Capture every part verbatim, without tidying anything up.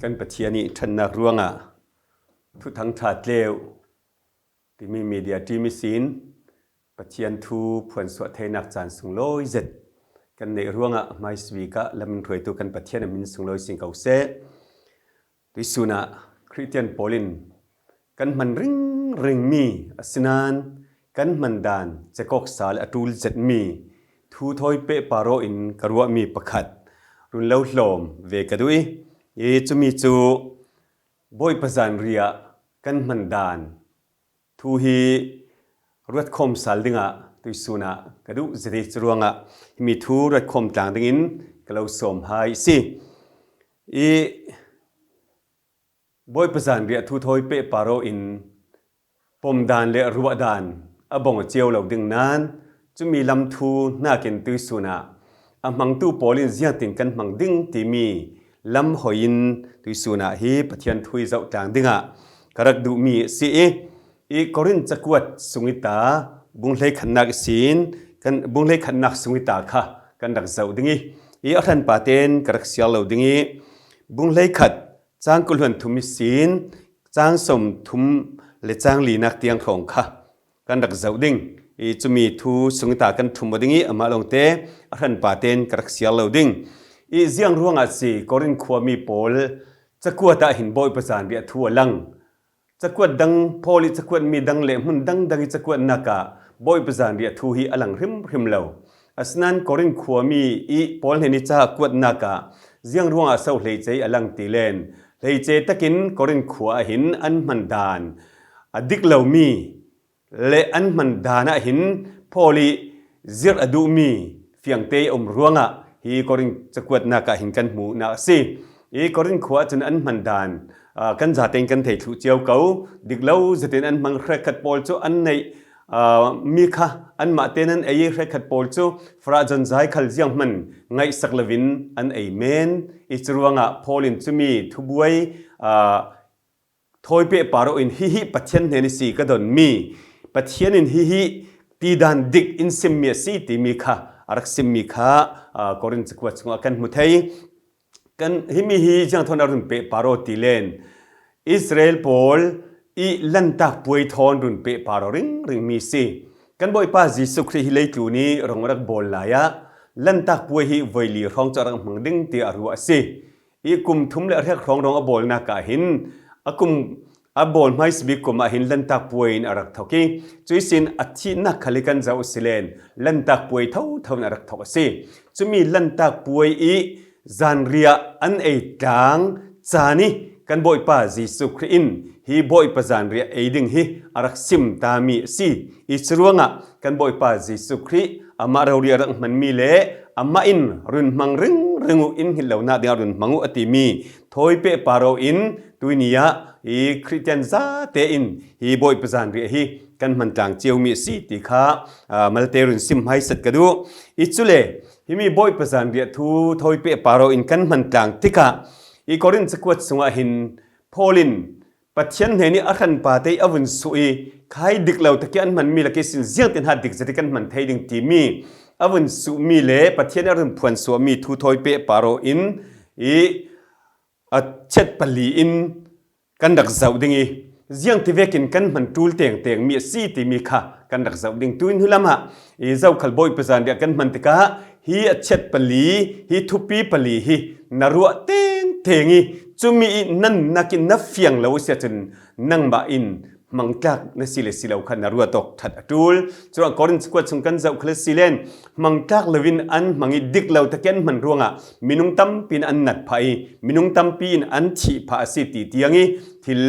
Kan Pathian ih ṭhatnak ruangah Thuthang ṭha tleu timi media team ihsin Pathian thu phuansuah theinak caan sunglawi zet kan neih ruangah hmaisabik ah lamin hruaitu kan Pathian a min sunglawi sin ko seh. Tuihsun ah Khristian pawl in kan hman ringringmi, asinain kan hman dan cekawksa le a ṭul zetmi thu thawi pehpar aw in ka ruahmi pakhat run lo hlawm ve ka duh ih, ih cumi cu Bawipa zanriah kan hman dan thu hi ruatkhawm sal dingah tuihsun ah ka duh zet ih, curuangah himi thu ruatkhawm tlang dingin ka lo sawm hai si. Ih Bawipa zanriah thu thawi pehpar aw in pom dan le ruah dan a bawng a cio lo ding nain, cumi lam thu hnakin tuihsun ah a hmangtu pawl in ziangtin kan hmang ding timi lam hoi in tuihsun ah hi Pathian thu ih zoh tlang dingah ka rak duhmi a si ih, ih Korin cakuat sung ih ta bung hleikhatnak ihsin kan, bung hleikhatnak sung ih ta kha kan rak zoh ding ih, ih a hranpa tein ka rak siar lo ding ih, bung hleikhat cang kul hluan thum ihsin cang sawm thum le cang linak tiang hrawng kha kan rak zoh ding. Ih cumi thu sung ih ta kan ṭhum aw ding ih, amah lawngte a hranpa tein ka rak siar lo ding. Ih ziang ruangah si Korin khuami pawl cakuat ah hin Bawipa zanriah thu a lang? Cakuat dang, Paul ih cakuatmi dang le hmun dangdang ih cakuatnak ah Bawipa zanriah thu hi a lang hrimhrim lo. Asinain Korin khuami ih Paul hnen ih ca a kuatnak ah ziang ruangah so hleice ih a lang ti len, hleice takin Korin khua ah hin an hman dan a dik lomi le an hman dan ah hin Paul ih zirh a duhmi fiangte ih a um ruangah hi Korin cakuatnak ah hin kan hmuhnak a si. Hi Korin khua ahcun an hman dan, aa, kan zatein kan thei thluh cio ko. Dik lo zetin an hmang, hrekkhat pawl cu an neih, aa, mi kha anmah tein an ei ih, hrekkhat pawl cu farah zonzai khal zianghman ngaihsak loin an ei men. Ih curuangah Paul in cumi thubuai, aa, thawi pehpar aw in hihi Pathian hnen ihsi ka donmi, Pathian in hihi tidan dik in simmi a si timi kha a rak simmi kha, aa, Korin cakuat sungah kan hmu thei. Kan, himi hi ziangthawn a run pehpar aw ti len, Israel pawl ih Lantak puai thawn run pehpar aw ringringmi si. Kan Bawipa Jesuh Khrih hi leitlun ih rong a rak bawl lai ah Lantak puai hi voi li hrawng cu a rak hmang ding tiah a ruah a si. Ih kum thum le a riak hrawng rong a bawlnak ah hin a kum a bawl hmaisabik kum ah hin Lantak puai in a rak thawk ih, cuihsin a thihnak khal hi kan zoh a si len Lantak puai thotho in a rak thawk a si. Cumi Lantak puai ih zanriah an ei tlang caan ih kan Bawipa Jesuh Khrih in hi Bawipa zanriah ei ding hi a rak sim tami a si. Ih curuangah kan Bawipa Jesuh Khrih amah rori a rak hmanmi le amah in run hmang ringring uh, in hngilh lonak dingah run hmang uh a timi thawi pehpar aw in tuini ah hi Khristian zate in hi Bawipa zanriah hi kan hman tlang ciomi a si ti kha, aa, malte run sim hmaisat ka duh. Ih cule himi Bawipa zanriah thu thawi pehpar aw in kan hman tlang tikah ih Korin cakuat sungah hin Paul in Pathian hnen ih a hranpa te ih a vun suh ih, khai dik lo tak ih an hmanmi lak ihsin ziangtin ha dik zet ih kan hman thei ding timi a vun suhmi le Pathian ih a run phuansuahmi thu thawi pehpar aw in ih a chiat pali in kan rak zoh ding ih, ziangtivekin kan hman ṭul tengtengmi a si timi kha kan rak zoh ding. Tuin hnulam ah ih zokhal Bawipa zanriah kan hman tikah hi a chiat pali, hi thupi pali hi na ruah tengteng ih, cumi ih na nunnak in na fiang lo a si ahcun nangmah in hmangtlak na si le si lo kha na ruat awk ṭhat a ṭul. Curuangah Korin cakuat sung kan zoh khal a si len, hmangtlak loin an hmang ih dik lo tak ih an hman ruangah minung tampi in an nat phah ih minung tampi in an thih phah a si ti tiang ih thil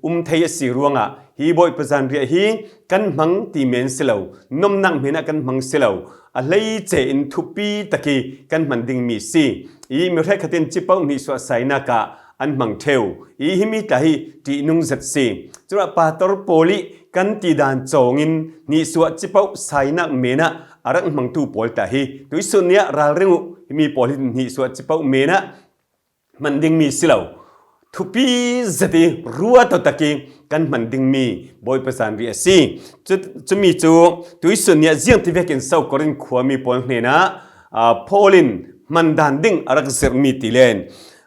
um thei a si ruangah hi Bawipa zanriah hi kan hmang ti men si lo, nomnak hmenah kan hmang si lo, a hleice in thupi tak ih kan hman dingmi si. Ih mi hrekkhat in cipoh hnihsuah sainak ah an hmang ṭheu ih himi tla hi ṭihnung zet si. Curuangah pastor pawl ih kan tidan cawngin hnihsuah cipoh sainak menah a rak hmangtu pawl tla hi tuihsun ni ah ralring uh, himi pawl hi hnihsuah cipoh menah hman dingmi si lo, thupi zet ih ruat aw tak ih kan hman dingmi Bawipa zanriah a si. Cu, cumi cu tuihsun ni ah ziangtivekin so Korin khuami pawl hnenah, aa, Paul in hman dan ding a rak zirhmi ti len,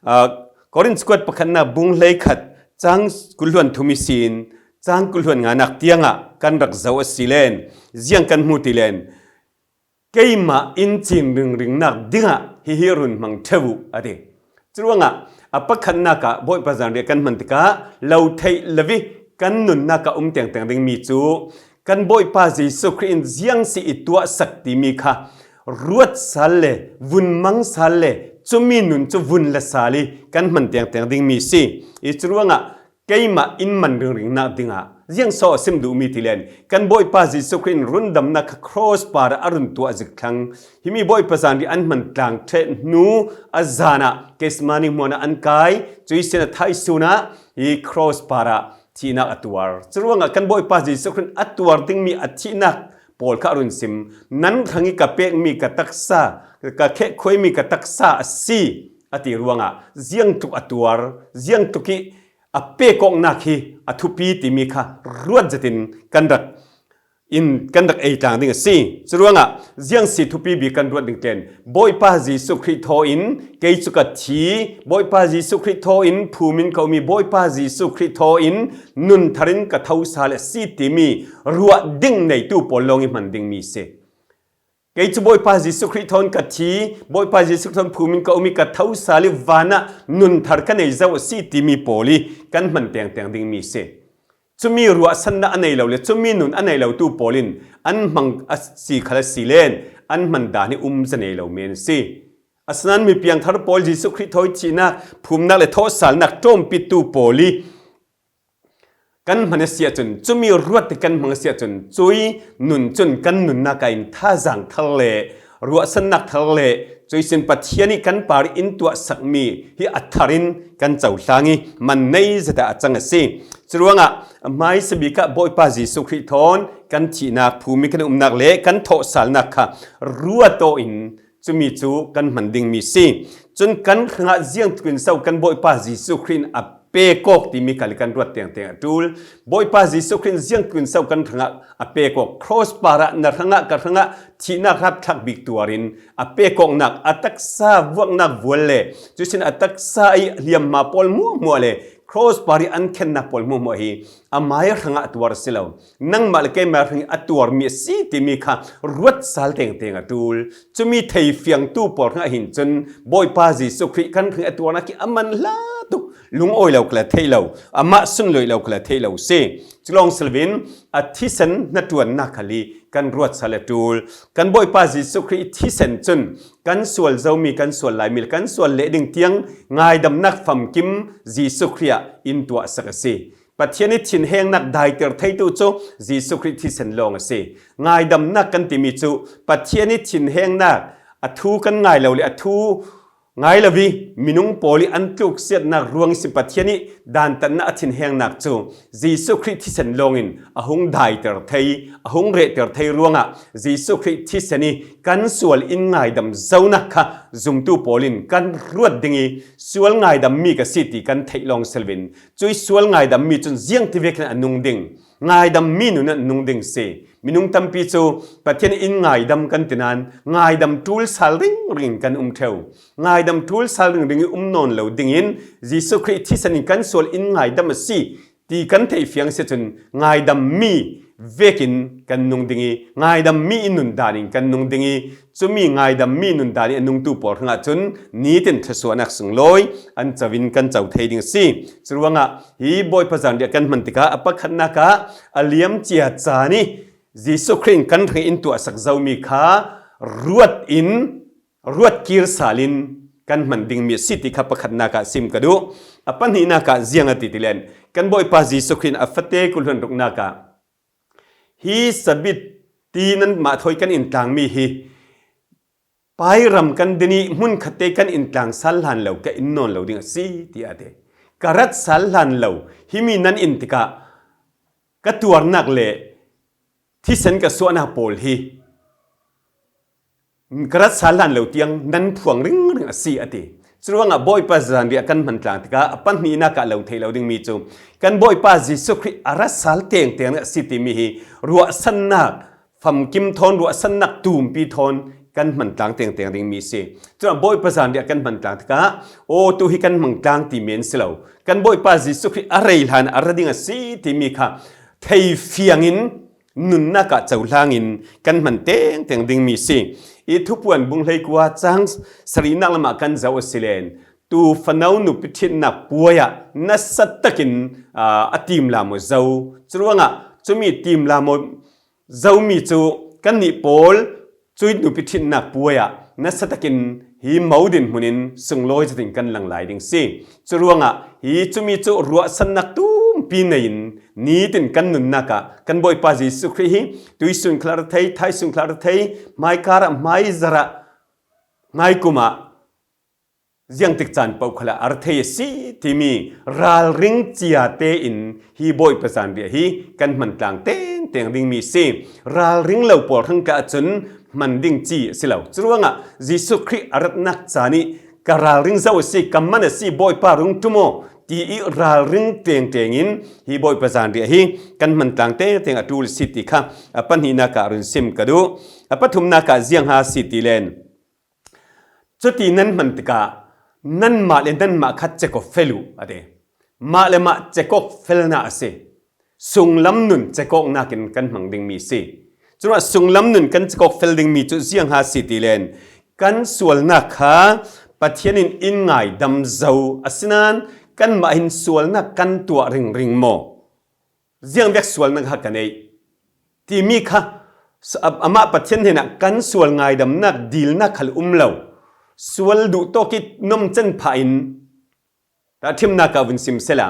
aa, Korin kuat pakhatna bung hleikhat chang kul hluan thum ihsin chang kul hluan nganak tiangah kan rak zoh a si len, ziang kan hmu ti len, keimah in cin ringringnak dingah hihi run hmang ṭheu uh, a ti. Curuangah a pakhatnak ah Bawipa zanriah kan hman tikah lo theih lo ih kan nunnak ah um tengteng dingmi cu kan Bawipa Jesuh Khrih in ziang si i tuahsak timi kha ruat sal le vun mang sal le cumi nun cu vun la sal ih kan hman tengteng dingmi si. I curuangah keimah in man ringringnak dingah ziang so a sim duhmi ti len, kan Bawipa Jesuh Khrih in rundamnak kha cross parah a run tuah zik thlang. Himi Bawipa zanriah an hman tlang ṭheh hnu a zan ah Gethsemane hmuan ah an kai, cuih sin a thaisun ah hi cross parah thihnak a tuar. Curuangah kan Bawipa Jesuh Khrih in a tuar dingmi a thihnak pawl kha a run sim. Nan hrang ih ka pekmi ka taksa, ka khehkhuaimi ka taksa a si, a ti ruangah ziangtluk a tuar, ziangtluk ih a pekawknak hi a thupi timi kha ruat zetin kan rak in kan rak ei tlang ding a si. Curuangah ziang si thupi bik kan ruat ding tlen, Bawipa Jesuh Khrih thaw in kei cu ka thi, Bawipa Jesuh Khrih thaw in phum in ka um ih Bawipa Jesuh Khrih thaw in nun thar in ka tho sal a si timi ruah ding neitu pawl lawng ih hman dingmi si. Kei cu Bawipa Jesuh Khrih thawn ka thi, Bawipa Jesuh thawn phum in ka um ih ka tho sal ih van ah nun thar ka nei zo a si timi pawl ih kan hman tengteng dingmi si. Cumi ruahsannak a nei lo le cumi nun a nei lotu pawl in an hmang a si khal a si len an hman dan hi um za nei lo men a si. Asinain mi piangthar pawl Jesuh Khrih thawi thihnak, phumnak le thawhsalnak ṭawmpitu pawl ih kan hman a si ahcun, cumi ruat ih kan hmang a si ahcun, cuih nun cun kan nunnak ah in thazaang thar le ruahsannak thar le cuih sin Pathian ih kan par in tuahsakmi hi a thar in kan cohlang ih man nei zet ah a cang a si. Curuangah a hmaisa bik ah Bawipa Jesuh Khrih thawn kan thihnak, phum ih kan umnak le kan thawhsalnak kha ruat aw in cumi cu kan hman dingmi si. Cun kan hrangah ziangtluk in so kan Bawipa Jesuh Khrih in a pekawk timi kha le kan ruat tengteng a ṭul. Bawipa Jesuh Khrih in ziangtluk in so kan hrangah a pekawk. Cross parah na hrangah ka hrangah thihnak rapthlak bik tuar in a pekawknak, a taksa vuaknak vual le cuih sin a taksa ih hliamhma pawl hmuahhmuah le cross par ih an khennak pawl hmuahhmuah hi amai hrangah a tuar a si lo. Nangmah le keimah hrangih a tuarmi a si timi kha ruat sal tengteng a ṭul. Cumi theifiangtu pawl hrangah hin cun Bawipa Jesuh Khrih kan hrangih a tuarnak hi a man hla tuk, lungawi lo kha la theih lo, amah sunlawih lo kha la theih lo si. Culawng si loin a thisen hnaṭuannak khal ih kan ruat sal a ṭul. Kan Bawipa Jesuh Khrih thisen cun kan sual zomi, kan sual laimi le kan sual leh ding tiang ngaidamnak famkim Jesuh Khrih ah in tuahsak a si. Pathian ih thinhengnak daiter theitu cu Jesuh Khrih thisen lawng a si. Ngaidamnak kan timi cu Pathian ih thinhengnak a thu kan ngai lo le a thu ngai lo ih minung pawl ih an tluksiatnak ruang ihsin Pathian ih dantatnak a thinhengnak cu Jesuh Khrih thisen lawngin a hung daiter thei, a hung rehter thei ruangah Jesuh Khrih thisen ih kan sual in ngaidam zonak kha zumtu pawl in kan ruat ding ih sual ngaidammi ka si ti kan theih lawng si loin cuih sual ngaidammi cun ziangtivekin a nung ding, ngaidammi nun ah nung ding si. Minung tampi cu Pathian in ngaidam kan ti nain ngaidam ṭul sal ringring in kan um ṭheu. Ngaidam ṭul sal ringring ih um nawn lo dingin Jesuh Khrih thisen in kan sual in ngaidam a si ti kan theih fiang si cun ngaidammi vekin kan nung ding ih ngaidammi ih nundan in kan nung ding ih cumi ngaidammi nundan ih a nungtu pawl hrangah cun nitin thluasuahnak sunglawi an co in kan co thei ding a si. Curuangah hi Bawipa zanriah kan hman tikah a pakhatnak ah a liamcia caan ih Jesuh Khrih in kan hrangih in tuahsak zomi kha ruat in ruat kir sal in kan hman dingmi a si ti kha pakhatnak ah sim ka duh. A pahnihnak ah ziang a ti ti len, kan Bawipa Jesuh Khrih in a fate kul hluan ruknak ah hi Sabbath ti nanmah thawi kan in tlangmi hi Pai ram kan din ih hmunkhatte kan in tlang sal hlan lo ka in nawn lo ding a si, tiah a ti. Ka rat sal hlan lo himi nan in tikah ka tuarnak le thisen ka suahnak pawl hi ka rat sal hlan lo tiang nan phuang ringring a si, a ti. Curuangah Bawipa zanriah kan hman tlang tikah a pahnihnak ah lo theih lo dingmi cu kan Bawipa Jesuh Khrih a rat sal tengteng a si timi hi ruahsannak famkim thawn, ruahsannak tumpi thawn kan hman tlang tengteng ding mi si. Cun Bawipa zanriah kan hman tlang tikah, aw, tu hi kan hmang tlang ti men si lo. Kan Bawipa Jesuh Khrih a rei hlan a ra ding a si timi kha thei fiangin nunnak ah cohlangin kan hman tengteng ding mi si. I Thupuan bung hleikua cang sarihnak lamah kan zoh a si len, tu fano nupi ṭhitnak puai ah nasa takin, aa, a timlam aw zo. Curuangah cumi timlam aw zomi cu kannih pawl cui nupi ṭhitnak puai ah nasa takin hi mo dinhmun in sunglawi zetin kan lang lai ding si. Curuangah hi cumi cu ruahsannak tumpi nei in nitin kan nunnak ah kan Bawipa Jesuh Khrih hi tuisun khal a ra thei, thaisun khal a ra thei, hmaikar ah, hmaizarh ah, hmaikum ah, ziangtik caan paoh khal ah a ra thei a si timi ralring cia tein hi Bawipa zanriah hi kan hman tlang tengteng ding mi si. Ralring lo pawl hrangka ahcun hman ding ci a si lo. Curuangah Jesuh Khrih a ratnak caan ih ka ralring zo a si, ka man a si, Bawipa rung ṭum aw ti ih ralring tengteng in hi Bawipa zanriah hi kan hman tlang tengteng a ṭul a si ti kha a pahnihnak ah run sim ka duh. A pathumnak ah ziang ha si ti len, cuti nan hman tikah nanmah le nanmah kha cek aw fel uh, a ti. Mah le mah cek awk felnak a si. Sunglam nun cek awknak in kan hmang ding mi si. Curuangah sunglam nun kan cek awk fel ding mi cu ziang ha si ti len, kan sualnak kha Pathian in in ngaidam zo, asinain kanmah hin sualnak kan tuah ringring maw? Ziangvek sualnak ha ka neih timi kha s-, a-, amah Pathian hnenah kan sual ngaidamnak dilnak khal um lo. Sual duhtawk ih nomcen phah in, tahṭhimnak ah vun sim sehla,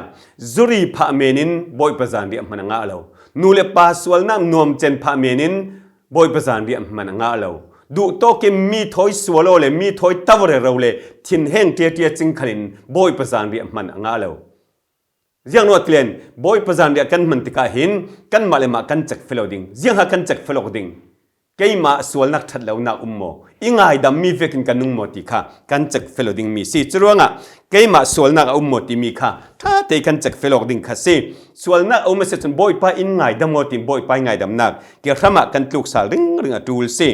zuri phah men in Bawipa zanriah hman a ngah lo. Nu le pa sualnak nuamcen phah men in Bawipa zanriah hman a ngah lo. Duhtawk in mi thawi sual aw le mi thawi to rero le thinheng ṭiaṭia cing khal in Bawipa zanriah hman a ngah lo. Ziangruah ti len, Bawipa zanriah kan hman tikah hin kanmah le mah kan cek fel aw ding. Ziangha kan cek fel awk ding? Keimah sualnak ṭhat lonak um maw? I ngaidammi vekin ka nung maw ti kha kan cek fel aw ding mi si. Curuangah keimah sualnak a um maw timi kha ṭha tein kan cek fel awk ding kha si. Sualnak a um a si cun Bawipa in ngaidam aw tiin Bawipa i ngaidamnak kehram ah kan tluk sal ringring a ṭul si.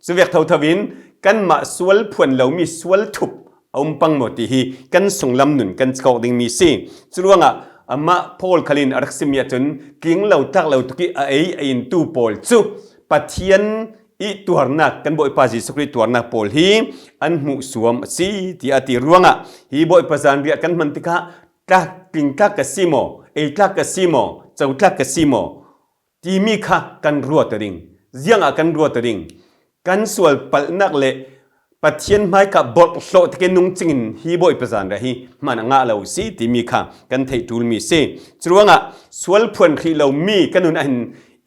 Cuvek thotho in kanmah sual phuan lomi sual thup a um pang maw ti hi kan sunglam nun kan cek awk ding mi si. Curuangah amah Paul khal in a rak simmi ahcun tling lo tlak lo tuk ih a ei a intu pawl cu Pathian ih tuarnak, kan Bawipa Jesuh Khrih tuarnak pawl hi an hmuhsuam a si, tiah a ti ruangah hi Bawipa zanriah kan hman tikah tlak, tling tlak ka si maw, ei tlak ka si maw, co tlak ka si maw timi kha kan ruat aw ding. Ziangah kan ruat aw ding? Kan sual palhnak le Pathian hmaika borhhlawh tikin nung cingin hi Bawipa zanriah hi hman a ngah lo si timi kha kan theih ṭul mi si. Curuangah sual phuan hrih lomi kan nun ah hin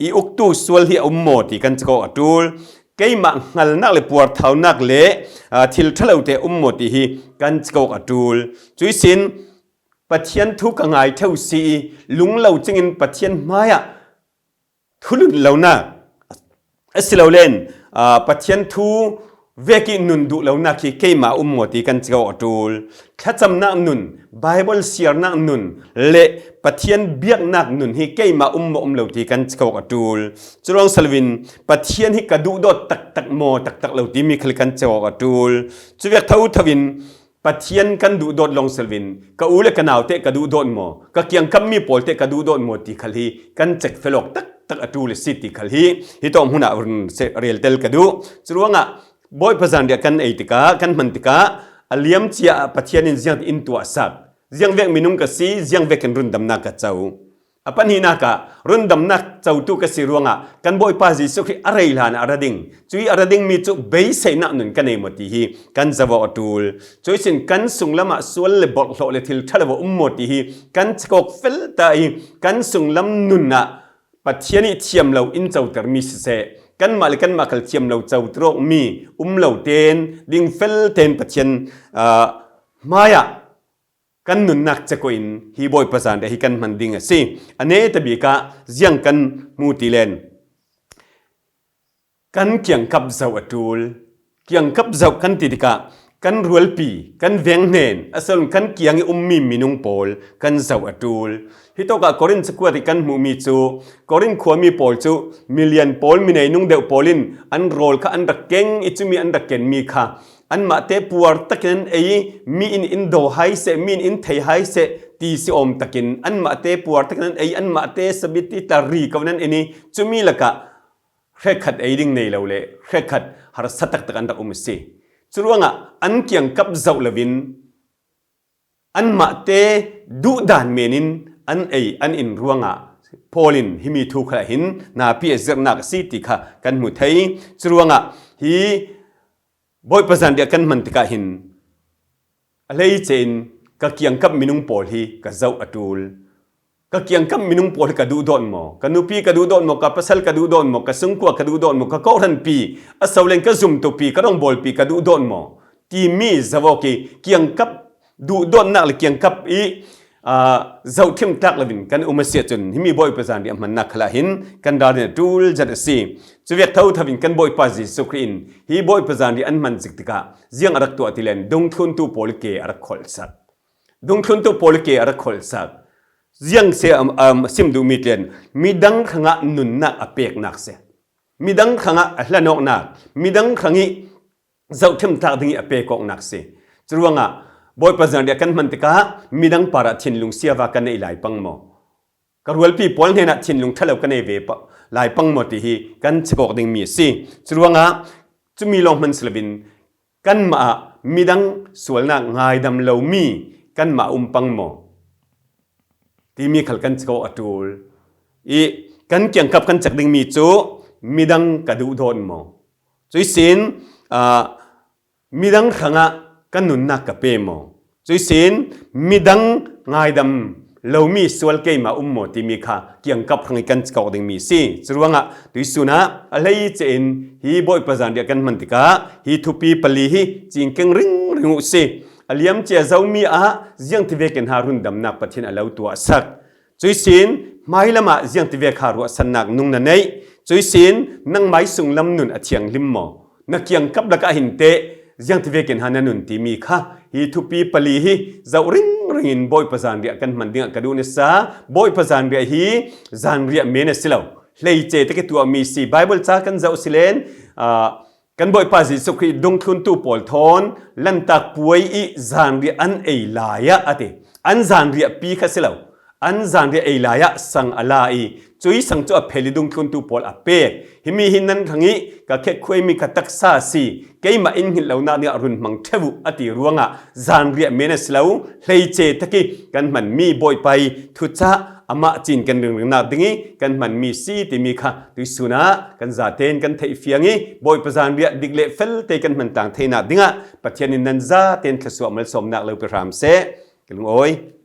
i uktu sual hi a um maw ti kan cek awk a ṭul. Keimah hngalnak le puarthaunak le, aa, thil ṭha lote a um maw ti hi kan cek awk a ṭul. Cuih sin Pathian thu ka ngai ṭheu si ih lunglo cingin Pathian hmaiah thulun lonak, a si lo len, aa, Pathian thu vekih nun duh lonak hi keimah um maw ti kan cek awk a ṭul. Thlacamnak nun, Baibal siarnak nun le Pathian biaknak nun hi keimah um maw um lo ti kan cek awk a ṭul. Curuang si loin Pathian hi ka duhdawt taktak maw taktak lo timi khal kan cek awk a ṭul. Cuvek thotho in Pathian kan duhdawt lawng si loin ka u le ka naute ka duhdawt maw, ka kiangkapmi pawlte ka duhdawt maw ti khal hi kan cek fel awk taktak a ṭul a si ti khal hi hitawk hmun ah run se-, rel tel ka duh. Curuangah Bawipa zanriah kan ei tikah, kan hman tikah a liam cia ah Pathian in ziangtin in tuahsak, ziangvek minung ka si, ziangvek in rundamnak ka co. A pahnihnak ah rundamnak cotu ka si ruangah kan Bawipa Jesuh Khrih a rei hlan ah a ra ding, cuih a ra dingmi cu beiseinak nun ka nei maw ti hi kan zoh awk a ṭul. Cuih sin kan sunglam ah sual le borhhlawh le thil ṭha lo a um maw ti hi kan cek awk fel ta ih kan sunglam nun ah Pathian ih thiam lo in cotermi siseh, kanmah le kanmah khal thiam lo coter awkmi um lo tein ding fel tein Pathian, aa, hmaiah kan nunnak cek awh in hi Bawipa zanriah hi kan hman ding a si. A netabik ah ziang kan hmu ti len, kan kiangkap zoh a ṭul. Kiangkap zoh kan ti tikah kan rualpi, kan veng hnen, a sawlin kan kiang i ummi minung pawl kan zoh a ṭul. Hitawkah Korin cakuat i kan hmuhmi cu, Korin khuami pawl cu milian pawl, minei nung deuh pawl in an rawl kha an rak keng i, cumi an rak kenmi kha anmahte puar takin an ei i, mi in in daw hai seh, mi in in thei hai seh ti si awm takin anmahte puar takin an ei, anmahte sabit i tla ri ko in an en i, cumi lakah hrekkhat ei ding nei lo le hrekkhat harsa taktak an rak um a si. Curuangah an kiangkap zoh loin anmahte duhdan menin an ei, an in ruangah Paul in himi thu khalah hin napi a zirhnak a si ti kha kan hmu thei. Curuangah hi Bawipa zanriah kan hman tikah hin a hleice in ka kiangkap minung pawl hi ka zoh a ṭul. Ka kiangkap minung pawl hi ka duhdawn maw? Ka nupi ka duhdawn maw? Ka pasal ka duhdawn maw? Ka sungkua ka duhdawn maw? Ka kawhhranpi, a sawlen ka zumtupi, ka rawngbawlpi ka duhdawn maw? Timi zoh awk i kiangkap duhdawnnak le kiangkap i, aa, zohthim tlak loin kan um a si ahcun, himi Bawipa zanriah hmannak khalah hin kan ralrin a ṭul zet a si. Cuvek thotho in kan Bawipa Jesuh Khrih in hi Bawipa zanriah an hman zik tikah ziang a rak tuah ti len, dungthluntu pawl ke a rak kholhsak. Dungthluntu pawl ke a rak kholhsak. Ziang si a, a sim duhmi ti len, midang hrangah nunnak a peknak si. Midang hrangah a hlanawknak, midang hrang i zohthim tlak ding i a pek awknak si. Curuangah Bawipa zanriah kan hman tikah midang parah thinlung siava kan neih lai pang maw? Ka rualpi pawl hnenah thinlung ṭhalo ka nei ve pah, lai pang maw ti hi kan chek awk dingmi a si. Curuangah cumi lawng hman si loin kanmah ah midang sualnak ngaidam lomi kanmah a um pang maw? Timi khal kan chek awk a ṭul. I kan kiangkap kan chek dingmi cu midang ka duhdawn maw? Cuihsin, aa, midang hrangah ka nunnak ka pe maw? Cuihsin midang ngaidam lomi sual keimah um maw timi kha kiangkap hrang i kan chek awk dingmi a si. Curuangah tuihsun ah a hleice in hi Bawipa zanriah kan hman tikah hi thupi pali hi cingkeng ringring uh si. A liamcia zomi ah ziangtivekin ha rundamnak Pathian a lo tuahsak. Cuihsin hmailam ah ziangtivek ha ruahsannak nung na neih? Cuihsin nangmai sunglam nun a thianghlim maw? Na kiangkap lakah hin teh ziangtivekin ha na nun timi kha hi thupi pali hi zoh ringring in Bawipa zanriah kan hman dingah ka duh nasa. Bawipa zanriah hi zanriah men a si lo, hleice tak i tuahmi si. Baibal ca kan zoh si len, aa, kan Bawipa Jesuh Khrih dungthluntu pawl thawn Lantak puai i zanriah an ei lai ah a ti. An zanriahpi kha si lo, an zanriah ei lai ah sang a la i, cui sang cu a phel i dungthluntu pawl a pek. Himi hi nan hrang i ka khekkhuaimi ka taksa a si, keimah in hngilh lonak dingah run hmang ṭheu uh a ti ruangah zanriah men a si lo, hleice tak i kan hmanmi Bawipa i thucah amah cin kan ringringnak ding i kan hmanmi si timi kha tuihsun ah kan zatein kan theihfiang i, Bawipa zanriah dik le fel te kan hman tlang theinak dingah Pathian in nan zatein thluasuah malsawmnak lo pe hram seh. Ka lungawi.